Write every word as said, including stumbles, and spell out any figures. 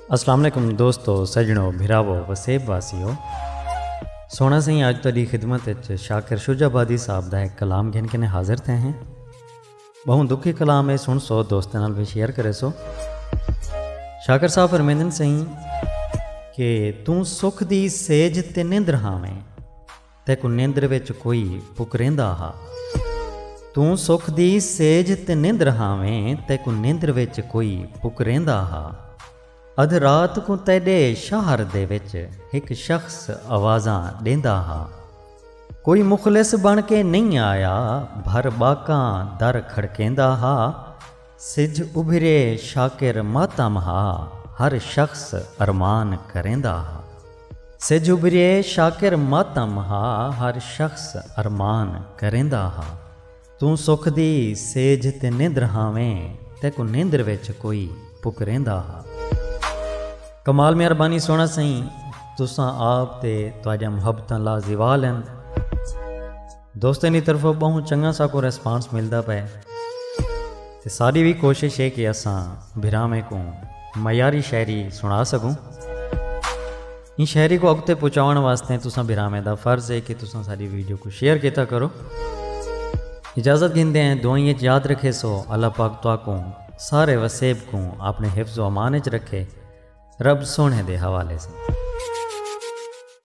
السلام علیکم دوستو، سڄݨو، بھراوو، وسیب واسیو۔ سوہݨا سئیں، اڄ تہاݙی خدمت وچ شاکر شجاع آبادی صاحب دا ہک کلام گھن کے حاضر تھئے ہیں۔ ٻہوں ݙکھی کلام ہے، سݨسو، دوستاں نال وی شیئر کریسو۔ شاکر صاحب فرمیندن سئیں کہ توں سکھ دی سیج تے نندر ہاویں، تیکوں نندر وچ کوئی پکریندا ہا۔ توں سکھ دی سیج تے نندر ہاویں، تیکوں نندر وچ کوئی پکریندا ہا۔ ادھ رات کوں تیݙے شہر دے وچ ہک شخص آوازاں ݙیندا ہا۔ کوئی مخلص بݨ کے نئیں آیا، بھر ٻاکاں در کھڑکیندا ہا۔ سجھ ابھرے شاکر ماتم ہا، ہر شخص ارمان کریندا ہا۔ سجھ ابھرے شاکر ماتم ہا، ہر شخص ارمان کریندا ہا۔ توں سکھ دی سیج تے نندر ہاویں، تیکوں نندر وچ کوئی پکریندا ہا۔ کمال مہربانی سوہݨا سئیں، تساں آپ تے تہاݙیاں محبتاں لازوال ہن۔ دوستاں دی طرفوں ٻہوں چنڳا ساکوں ریسپانس ملدا پئے تے ساݙی وی کوشش ہے کہ اساں بھراویں کوں معیاری شاعری سݨا سڳوں۔ ایں شاعری کوں اڳتے پہنچاوݨ واسطے تساں بھراویں دا فرض ہے کہ تساں ساݙی ویڈیو کوں شیئر کیتا کرو۔ اجازت گھندے ہیں، دعائیں اچ یاد رکھیسو، اللہ پاک تہاکوں سارے وسیب کوں اپݨے حفظ و امان اچ رکھے۔ رب سوہݨے دے حوالے سئیں۔